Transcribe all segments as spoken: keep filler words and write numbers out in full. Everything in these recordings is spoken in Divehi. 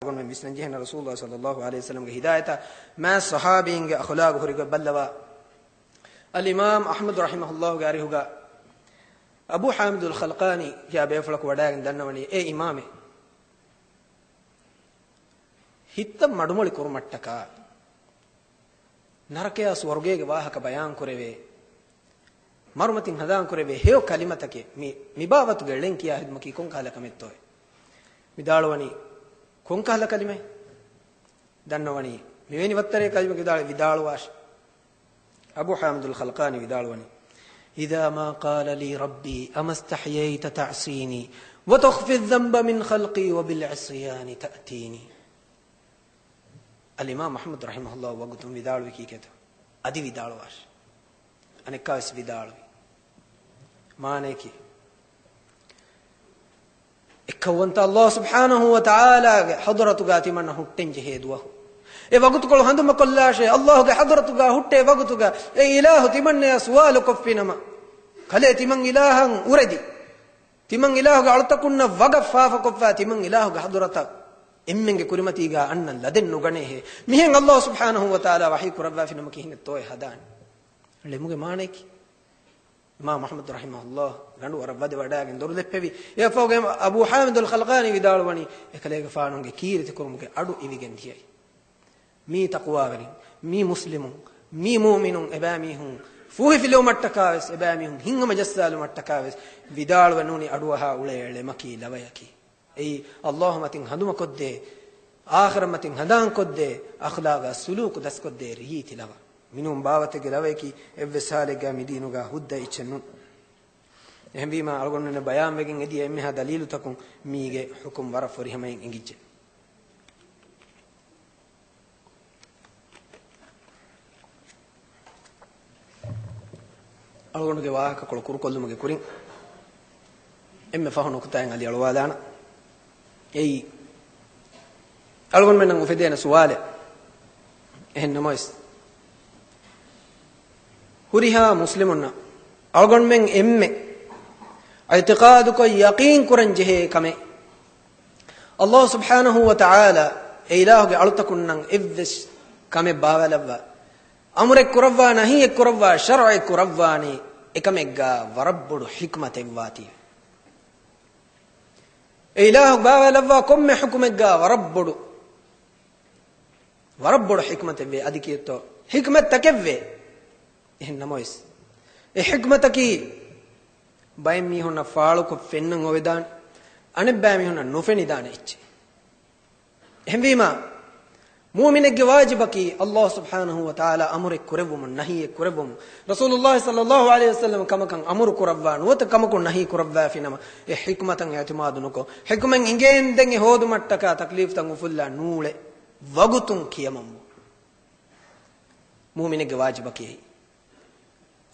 އަޅުގަނޑުމެން ވިސްނަން ޖެހޭނެ ރަސޫލުﷲ ޞައްލަﷲ ޢަލައިހި ވަސައްލަމްގެ ހިދާޔަތާ މާ ޞަޙާބީންގެ އަޚުލާގު ހުރިގޮތް ބައްލަވާ. އަލްއިމާމް އަޙްމަދު ރަޙިމަހުﷲގެ އަރިހުގަ އަބޫ ޙާމިދުލް ޚަލްޤާނީ ކިޔާ ބޭފުޅަކު ވަޑައިގެން ދަންނަވަނީ، އޭ އިމާމެއް، ހިތްތައް މަޑުމޮޅި ކުރުމަށްޓަކާ، ނަރަކަޔާ ސުވަރުގޭގެ ވާހަކަ ބަޔާންކުރެވޭ، މަރުމަތިން ހަނދާންކުރެވޭ ހެޔޮ ކަލިމަތަކެއް މި، މި ބާވަތުގެ ޅެން ކިޔާ ހެދުމަކީ ކޮންކަހަލަ ކަމެއްތޯއޭ؟ ވިދާޅުވަނީ، ކޮންކަހަލަ ކަލިމައެއް؟ ދަންނަވަނީ، މިވެނި ވައްތަރޭ ކަލިމަ ވިދާޅު، ވިދާޅުވާށި. އަބޫ ޙާމިދުލް ޚަލްޤާނީ ވިދާޅުވަނީ، إذا ما قال لي ربي أما استحييت تعصيني وتخفي الذنب من خلقي وبالعصيان تأتيني. އަލްއިމާމް އަޙްމަދު ރަޙިމަހުﷲ ވަގުތުން ވިދާޅުވި ކީކޭތޯ؟ އަދި ވިދާޅުވާށި. އަނެއްކާވެސް ވިދާޅުވި. މާނަޔަކީ، އެއްކައުވަންތަ ﷲ ސުބްޙާނަހޫ ވަތަޢާލާގެ ޙަޟްރަތުގާ ތިމަންނަ ހުއްޓެން ޖެހޭ ދުވަހު، އެ ވަގުތުކޮޅު ހަނދުމަކޮށްލާށޭ، ﷲގެ ޙަޟްރަތުގާ ހުއްޓޭ ވަގުތުގަ އެ އިލާހު ތިމަންނަޔާ ސުވާލު ކޮށްފިނަމަ، ކަލޭ ތިމަން އިލާހަށް އުރެދި، ތިމަން އިލާހުގެ އަޅުތަކުންނަށް ވަގަށް ފާފަކޮށްފާ، ތިމަން އިލާހުގެ ޙަޟްރަތަށް އެންމެންގެ ކުރިމަތީގާ އަންނަން ލަދެއް ނުގަނޭހޭ. މިހެން ﷲ ސުބްޙާނަހޫ ވަތަޢާލާ ވަޙީ ކުރައްވާފިނަމަ ކިހިނެއްތޯއޭ ހަދާނެ؟ ޅެމުގެ މާނަޔަކީ؟ އިމާމް އަޙްމަދު ރަޙިމަހުﷲ ގަނޑު ވަރަށް ވަދެ ވަޑައިގެން ދޮރު ދެއްޕެވި. އެއަށްފަހުގައި އަބޫ ޙާމިދުލް ޚަލްޤާނީ ވިދާޅުވަނީ، އެކަލޭގެފާނުގެ ކީރިތިކުރުމުގެ އަޑު އިވިގެން ދިޔައީ. މީ ތަޤްވާވެރިން، މީ މުސްލިމުން، މީ މުއުމިނުން، އެބައިމީހުން ފޫހިފިލުވުމަށްޓަކާވެސް، އެބައިމީހުން ހިތްހަމަޖައްސާލުމަށްޓަކާވެސް ވިދާޅުވެ ނޫނީ އަޑުއަހާ އުޅޭ ޅެމަކީ ލަވަޔަކީ. އެއީ، ﷲ މަތިން ހަނދުމަކޮށްދޭ، އާޚިރަތް މަތިން ހަނދާންކޮށްދޭ، އަޚްލާގާ ސުލޫކު ދަސްކޮށްދޭ ރީތި ލަވަ. މިނޫން ބާވަތެއްގެ ލަވަޔަކީ އެއްވެސް ހާލެއްގާ މިދީނުގާ ހުއްދަ އެއްޗެއް ނޫން. އެހެންވީމާ، އަޅުގަނޑުމެންނަށް ބަޔާންވެގެން އެދިޔަ އެންމެހާ ދަލީލުތަކުން މީގެ ޙުކުމް ވަރަށް ފުރިހަމައިން އެނގިއްޖެ. އަޅުގަނޑުގެ ވާހަކަކޮޅު ކުރުކޮށްލުމުގެ ކުރިން، އެންމެ ފަހު ނުކުތާއެއް އަލި އަޅުވާލާނަ. އެއީ، އަޅުގަނޑުމެންނަށް އުފެދޭނެ ސުވާލެއް. އެހެން ނަމަވެސް، ހުރިހާ މުސްލިމުންނަށް އަޅުގަނޑުމެން އެންމެ އިޢްތިޤާދުކޮށް ޔަޤީން ކުރަން ޖެހޭ ކަމެއް، ﷲ ސުބްޙާނަހޫ ވަތަޢާލާ އެ އިލާހުގެ އަޅުތަކުންނަށް އެއްވެސް ކަމެއް ބާވައިލައްވާ، އަމުރެއް ކުރައްވާ، ނަހީއެއް ކުރައްވާ، ޝަރުޢެއް ކުރައްވާނީ، އެކަމެއްގާ ވަރަށް ބޮޑު ޙިކްމަތެއްވާތީ. އެ އިލާހު ބާވައިލައްވާ ކޮންމެ ޙުކުމެއްގާ ވަރަށް ބޮޑު، ވަރަށް ބޮޑު ޙިކްމަތެއްވޭ. އަދި ކީއްތޯ؟ ޙިކްމަތްތަކެއްވޭ. އެހެން ނަމަވެސް، އެ ޙިކްމަތަކީ ބައެއް މީހުންނަށް ފާޅުކޮށް ފެންނަން އޮވެދާނެ، އަނެއްބައި މީހުންނަށް ނުފެނިދާނެ އެއްޗެއް. އެހެންވީމާ، މުއުމިނެއްގެ ވާޖިބަކީ ﷲ ސުބްޙާނަހޫ ވަތަޢާލާ އަމުރެއް ކުރެއްވުމުން، ނަހީއެއް ކުރެއްވުމުން، ރަސޫލުﷲ ޞައްލަﷲ ޢަލައިހި ވަސައްލަމަ ކަމަކަށް އަމުރު ކުރައްވާ، ނުވަތަ ކަމަކުން ނަހީ ކުރައްވާފިނަމަ، އެ ޙިކްމަތަށް އިޢްތިމާދު ނުކޮށް، ޙިކްމަތް އިނގޭންދެން އެ ހޯދުމަށްޓަކާ ތަކްލީފްތައް އުފުއްލާ ނޫޅެ ވަގުތުން ކިޔަމަންވުން. މުއުމިނެއްގެ ވާޖިބަކީ އެއީ.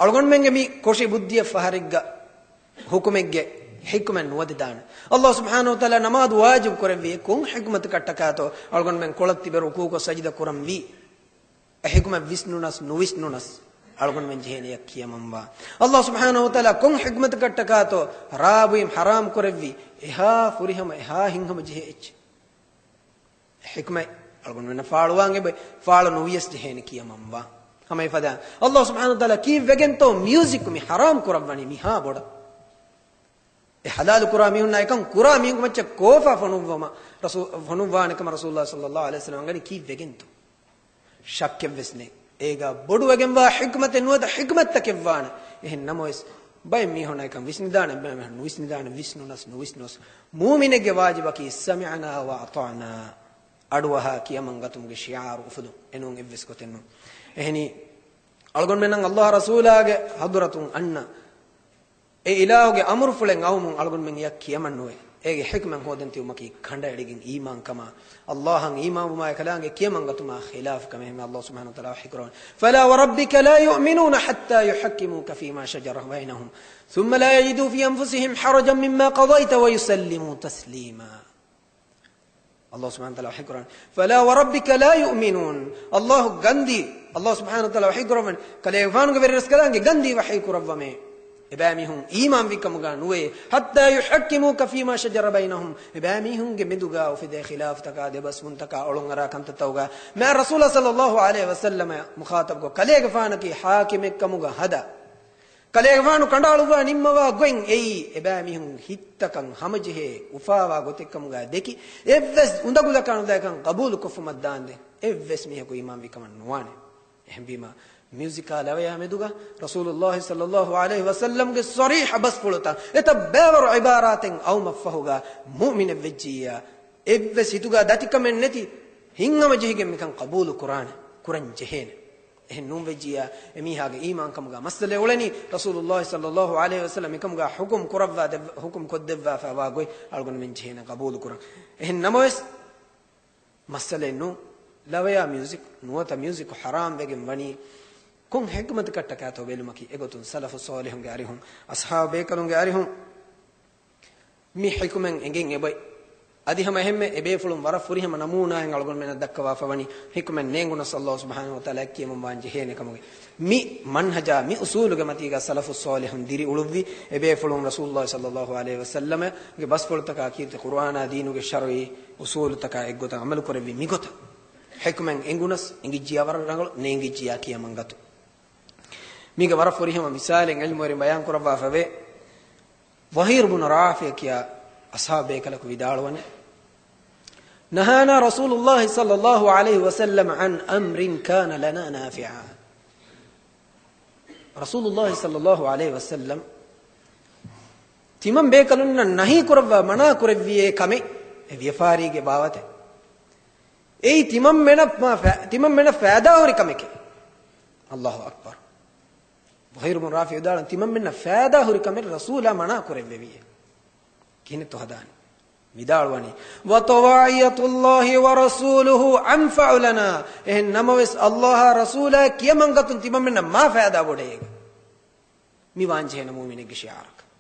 އަޅުގަނޑުމެންގެ މި ކޮށި ބުއްދިއަށް ފަހަރެއްގަ ޙުކުމެއްގެ ޙިކްމަތް ނުވަދެދާނެ. ﷲ ސުބްޙާނަހޫ ވަތަޢާލާ ނަމާދު ވާޖިބު ކުރެއްވި ކޮން ޙިކްމަތަކަށްޓަކާތޯ އަޅުގަނޑުމެން ކޮޅަށް ތިބެ ރުކޫޢުކޮށް ސަޖިދަ ކުރަންވީ؟ އެ ޙިކްމަތް ވިސްނުނަސް ނުވިސްނުނަސް އަޅުގަނޑުމެން ޖެހޭނެ އެއަށް ކިޔަމަންވާ. ﷲ ސުބްޙާނަހޫ ވަތަޢާލާ ކޮން ޙިކްމަތަކަށްޓަކާތޯ ރާބުއިން ޙަރާމް ކުރެއްވި؟ އެހާ ފުރިހަމަ، އެހާ ހިތްހަމަޖެހޭ އެއްޗެއް. ޙިކްމަތް އަޅުގަނޑުމެންނަށް ފާޅުވާން އެބަ، ފާޅު ނުވިޔަސް ޖެހޭނެ ކިޔަމަންވާ. ހަމަ އެފަދަ ﷲ ސުބްޙާނަހޫ ވަތަޢާލާ ކީއްވެގެންތޯ މިއުޒިކު މި ޙަރާމް ކުރައްވަނީ މިހާ ބޮޑަށް؟ އެ ޙަލާލު ކުރާ މީހުންނާ އެކަން ކުރާ މީހުންގެ މައްޗަށް ކޯފާ ފޮނުއްވަމަ، ރަސޫ، ފޮނުއްވާނެ ކަމަށް ރަސޫލުﷲ ޞައްލަﷲ ޢަލައިހި ވަސައްލަމަ އަންގަނީ ކީއްވެގެންތޯ؟ ޝައްކެއްވެސް ނެތް. އޭގާ ބޮޑުވެގެންވާ ޙިކްމަތެއް ނުވަތަ ޙިކްމަތްތަކެއްވާނެ. އެހެން ނަމަވެސް، ބައެއް މީހުންނަށް އެކަން ވިސްނިދާނެ، ބައެއް މީހުން ނުވިސްނިދާނެ، ވިސްނުނަސް ނުވިސްނުސް. މުއުމިނެއްގެ ވާޖިބަކީ سمعنا وأطعنا، އަޑުއަހާ ކިޔަމަންގަތުމުގެ ޝިޢާރު އުފުލުން، އެނޫން އެއްވެސް ގޮތެއް ނޫން. އެހެނީ، އަޅުގަނޑުމެންނަށް ﷲ ރަސޫލާގެ ޙަޟްރަތުން އަންނަ އެ އިލާހުގެ އަމުރުފުޅެއް އައުމުން އަޅުގަނޑުމެން އެއަށް ކިޔަމަންނުވޭ. އޭގެ ޙިކްމަތް ހޯދަން ތިބުމަކީ ކަނޑައެޅިގެން އީމާންކަމާ، ﷲ އަށް އީމާންވުމާ އެކަލާނގެ ކިޔަމަންގަތުމާ ޚިލާފު ކަމެއް. އެހެންވެ ﷲ ސުބްޙާނަހޫ ވަތަޢާލާ ވަޙީކުރައްވަނީ، فلا وربك لا يؤمنون حتى يحكموك فيما شجر بينهم ثم لا يجدوا في أنفسهم حرجا مما قضيت ويسلموا تسليما. ﷲ ސުބްޙާނަހޫ ވަތަޢާލާ ވަޙީކުރައްވަނީ، فلا وربك لا يؤمنون. ﷲ ގަންދީ، ﷲ ސުބްޙާނަހޫ ވަތަޢާލާ ވަޙީކުރައްވަނީ، ކަލޭގެފާނުގެ ވެރިރަސްކަލާނގެ ގަންދީ ވަޙީކުރައްވަމޭ. އެބައިމީހުން އީމާންވިކަމުގަ ނުވޭ. حتى يحكموك فيما شجر بينهم. އެބައިމީހުންގެ މެދުގަ އުފެދޭ ޚިލާފުތަކާ، ދެބަސްވުންތަކާ، އޮޅުންއަރާ ކަންތައްތަކުގަ މާ ރަސޫލާ ޞައްލައްލާހު ޢަލައިހި ވަސައްލަމަ މުޚާޠަބުކޮށް، ކަލޭގެފާނަކީ ޙާކިމެއްކަމުގަ ހަދާ، ކަލޭގެފާނު ކަނޑައަޅުއްވާ ނިންމަވާ ގޮތް އެއީ، އެބައިމީހުން ހިތްތަކަށް ހަމަޖެހޭ އުފާވާ ގޮތެއްކަމުގަ ދެކި، އެއްވެސް އުނދަގުލަކާ ނުލާކަން ޤަބޫލުކޮށްފުމަށް ދާންދެން އެއްވެސް މީހަކު އީމާންވިކަމަށް ނުވާނެ. އެހެންވީމަ، މިއުޒިކާ ލަވަޔާ މެދުގަ ރަސޫލުއްލާހި ޞައްލައްލާހު ޢަލައިހި ވަސައްލަމްގެ ޞަރީޙަ ބަސްފުޅުތައް، އެތައް ބައިވަރު ޢިބާރާތެއް އައުމަށްފަހުގަ، މުއުމިނެއް ވެއްޖިއްޔާ، އެއްވެސް ހިތުގަ ދަތިކަމެއް ނެތި ހިތްހަމަޖެހިގެން މިކަން ޤަބޫލު ކުރާނެ، ކުރަން ޖެހޭނެ. އެހެން ނޫން ވެއްޖިއްޔާ، އެމީހާގެ އީމާންކަމުގަ މައްސަލައެއް އުޅެނީ، ރަސޫލުއްލާހި ޞައްލައްލާހު ޢަލައިހި ވަސައްލަމް މިކަމުގަ ޙުކުމް ކުރައްވާ ދެއްވ-، ޙުކުމް ކޮށްދެއްވާފައިވާ ގޮތް އަޅުގަނޑުމެން ޖެހޭނެ ޤަބޫލު ކުރަން. އެހެން ނަމަވެސް، މައްސަލައެއް ނޫން. ލަވަޔާ މިއުޒިކް، ނުވަތަ މިއުޒިކު ޙަރާމް ވެގެން ވަނީ ކޮން ޙިކްމަތަކަށްޓަކާތޯ ބެލުމަކީ، އެގޮތުން ސަލަފު ޞާލިޙުންގެ އަރިހުން، އަޞްޙާބު ބޭކަލުންގެ އަރިހުން މި ޙިކުމެއް އެނގެން އެބައި. އަދި ހަމަ އެހެންމެ އެބޭފުޅުން ވަރަށް ފުރިހަމަ ނަމޫނާއެއް އަޅުގަނޑުމެންނަށް ދައްކަވާފަ ވަނީ، ޙިކުމެއް ނޭނގުނަސް ﷲ ސުބްޙާނަހޫ ވަތަޢާލާ ކިޔަމަންވާން ޖެހޭނެ ކަމުގެ. މި މަންހަޖާ، މި އުޞޫލުގެ މަތީގަ ސަލަފު ޞާލިޙުން ދިރިއުޅުއްވި، އެބޭފުޅުން ރަސޫލުއްލާހި ޞައްލައްލާހު ޢަލައިހި ވަސައްލަމަގެ ބަސްފުޅުތަކާ ކީރިތި ޤުރުއާނާ ދީނުގެ ޝަރުޢީ އުޞޫލުތަކާ އެއްގޮތަށް ޢަމަލު ކުރެއްވި މިގޮތަށް. ޙިކުމެއް އެނގުނަސް އެނގިއްޖިޔާ ވަރަށް ރަނގަޅު، ނޭނގިއްޖިޔާ ކިޔަމަން ގަތު. މީގެ ވަރަށް ފުރިހަމަ މިސާލެއް ޢިލްމުވެރިން ބަޔާން ކުރައްވާފަވޭ. ޒުހައިރު ބުނު ރާފިޢު ކިޔާ އަޞްޙާބު ބޭކަލަކު ވިދާޅުވަނީ، نهانا رسول الله صلى الله عليه وسلم عن أمر كان لنا نافعا. ރަސޫލުއްލާހި ޞައްލައްލާހު ޢަލައިހި ވަސައްލަމް ތިމަން ބޭކަލުންނަށް ނަހީ ކުރައްވާ މަނާ ކުރެއްވިއޭ ކަމެއް، އެ ވިޔަފާރީގެ ބާވަތެއް. އެއީ ތިމަންމެނަށް މާ ފަ-، ތިމަންމެނަށް ފައިދާހުރި ކަމެކޭ. ﷲ އަކްބަރު. ޒުހައިރު ބުނު ރާފިޢު ވިދާޅުވަނީ، ތިމަންމެންނަށް ފައިދާހުރި ކަމެއް ރަސޫލާ މަނާ ކުރެއްވެވިއޭ. ކިހިނެއްތޯ ހަދާނީ؟ ވިދާޅުވަނީ، وطواعية الله ورسوله أنفع لنا. އެހެން ނަމަވެސް، ﷲ އާ ރަސޫލާ ކިޔަމަންގަތުން ތިމަންމެންނަށް މާ ފައިދާ ބޮޑޭ. މި ވާންޖެހޭނެ މުއުމިނެއްގެ ޝިޢާރަކަށް.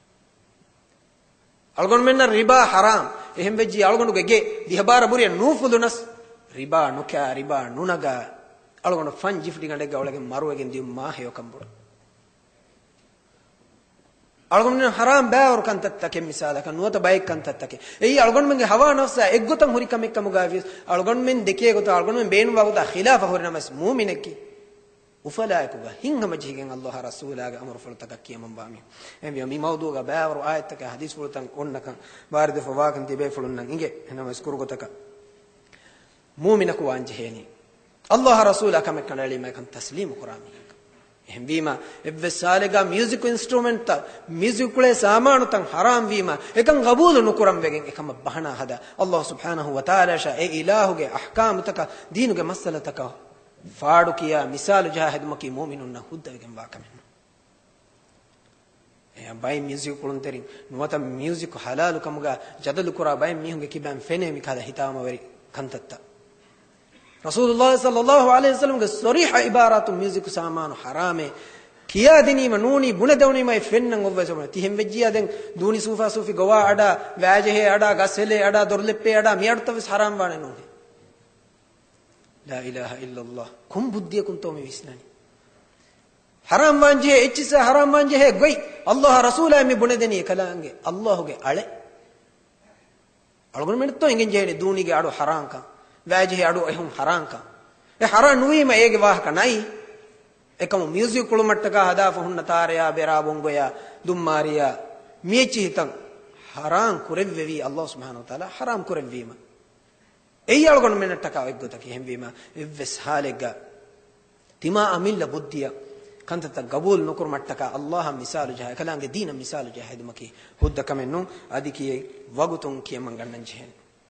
އަޅުގަނޑުމެންނަށް ރިބާ ޙަރާމް. އެހެން ވެއްޖި އަޅުގަނޑުގެ ގެ ދިހަ ބާރަ ބުރިއަށް ނޫފުލުނަސް، ރިބާ ނުކާ، ރިބާ ނުނަގާ، އަޅުގަނޑު ފަން ޖިފްޑިގަނޑެއްގަ އުޅެގެން މަރުވެގެން ދިޔުން މާ ހެޔޮކަން ބޮޑު. އަޅުގަނޑުމެން ޙަރާމް ބައިވަރު ކަންތައްތަކެއް މިސާލަކަށް ނުވަތަ ބައެއް ކަންތައްތަކެއް. އެއީ އަޅުގަނޑުމެންގެ ހަވާ ނަފްސާ އެއްގޮތަށް ހުރި ކަމެއް ކަމުގައި ވިޔަސް، އަޅުގަނޑުމެން ދެކޭ ގޮތަށް އަޅުގަނޑުމެން ބޭނުންވާ ގޮތާ ޚިލާފަށް ހުރި ނަމަވެސް މުއުމިނެއްގެ އުފަލާއެކުގަ ހިތްހަމަޖެހިގެން ﷲ އާ ރަސޫލާގެ އަމުރުފުޅުތަކަށް ކިޔަމަންވާ މީހުން. އެހެންވީމަ މި މައުޟޫޢުގަ ބައިވަރު އާޔަތްތަކާ ޙަދީޘްފުޅުތައް އޮންނަކަން ވާރިދުވެފަ ވާކަން ތިބޭފުޅުންނަށް އިނގޭ. އެހެންނަމަވެސް ކުރުގޮތަކަށް މުއުމިނަކު ވާންޖެހޭނީ، ﷲ އާ ރަސޫލާ ކަމެއް ކަނޑައެޅީމަ އެކަން ތަސްލީމު ކުރާ މީހަކަށް. އެހެންވީމަ، އެއްވެސް ހާލެއްގަ މިއުޒިކު އިންސްޓްރުމެންޓްތައް، މިއުޒިކު ކުޅޭ ސާމާނުތައް ޙަރާމް ވީމަ، އެކަން ގަބޫލު ނުކުރަން ވެގެން އެކަމަށް ބަހަނާ ހަދާ، ﷲ ސުބްޙާނަހޫ ވަތަޢާލާއަށާ އެ އިލާހުގެ އަޙްކާމުތަކަށް، ދީނުގެ މައްސަލަތަކަށް ފާޑުކިޔާ މިސާލު ޖަހާ ހެދުމަކީ މުއުމިނުންނަށް ހުއްދަވެގެންވާ ކަމެއް ނޫން. އެ ބައެއް މިއުޒިކު ކުޅުންތެރިން ނުވަތަ މިއުޒިކު ޙަލާލު ކަމުގަ ޖަދަލު ކުރާ ބައެއް މީހުންގެ ކިބައިން ފެނޭ މިކަހަލަ ހިތާމަވެރި ކަންތައްތައް. ރަސޫލުއްލާހި ޞައްލައްލާހު ޢަލައިހި ވަސައްލަމްގެ ޞަރީޙަ ޢިބާރާތުން މިއުޒިކު ސާމާނު ޙަރާމޭ ކިޔާދިނީމަ ނޫނީ ބުނެދެވުނީމަ އެ ފެންނަން އޮއްވައި ސަބަބުން. ތިހެން ވެއްޖިއްޔާ ދެން ދޫނި ސޫފާ ސޫފި ގޮވާ އަޑާ، ވާޖެހޭ އަޑާ، ގަސް ހެލޭ އަޑާ، ދޮރުލެއްޕޭ އަޑާ، މި އަޑުތައް ވެސް ޙަރާމް ވާނެ ނޫނޭ. ލާ އިލާހަ އިއްލައްލާހް. ކޮން ބުއްދިއަކުންތޯ މި ވިސްނަނީ؟ ޙަރާމް ވާންޖެހޭ އެއްޗިއްސާ ޙަރާމް ވާންޖެހޭ ގޮތް ﷲ އާ ރަސޫލާ މި ބުނެދެނީ އެކަލާނގެ ﷲގެ އަޅެ. އަޅުގަނޑުމެންނަށްތޯ އެނގެން ޖެހޭނެ ދޫނީގެ އަޑު ޙަރާންކަން، ވާޖެހޭ އަޑު އެހުން ޙަރާންކަން. އެ ޙަރާން ނުވީމަ އޭގެ ވާހަކަ ނައީ. އެކަމު މިއުޒިކް ކުޅުމަށްޓަކާ ހަދާފަ ހުންނަ ތާރަޔާ، ބެރާ، ބޮންގޮޔާ، ދުއްމާރިޔާ، މިއެއްޗިހިތައް ޙަރާން ކުރެއްވެވީ ﷲ ސުބްޙާނަހޫ ވަތަޢާލާ ޙަރާމް ކުރެއްވީމަ. އެއީ އަޅުގަނޑުމެންނަށްޓަކާ އޮތްގޮތަކީ. އެހެންވީމަ، އެއްވެސް ހާލެއްގަ ތިމާއަށް މިއްލަ ބުއްދިއަށް ކަންތައްތައް ގަބޫލު ނުކުރުމަށްޓަކާ ﷲ އަށް މިސާލު ޖަހާ، އެކަލާނގެ ދީނަށް މިސާލު ޖަހާ ހެދުމަކީ ހުއްދަ ކަމެއް ނޫން. އަދި ކިޔެއް ވަގުތުން ކިޔަމަން ގަންނަން ޖެހޭނެ.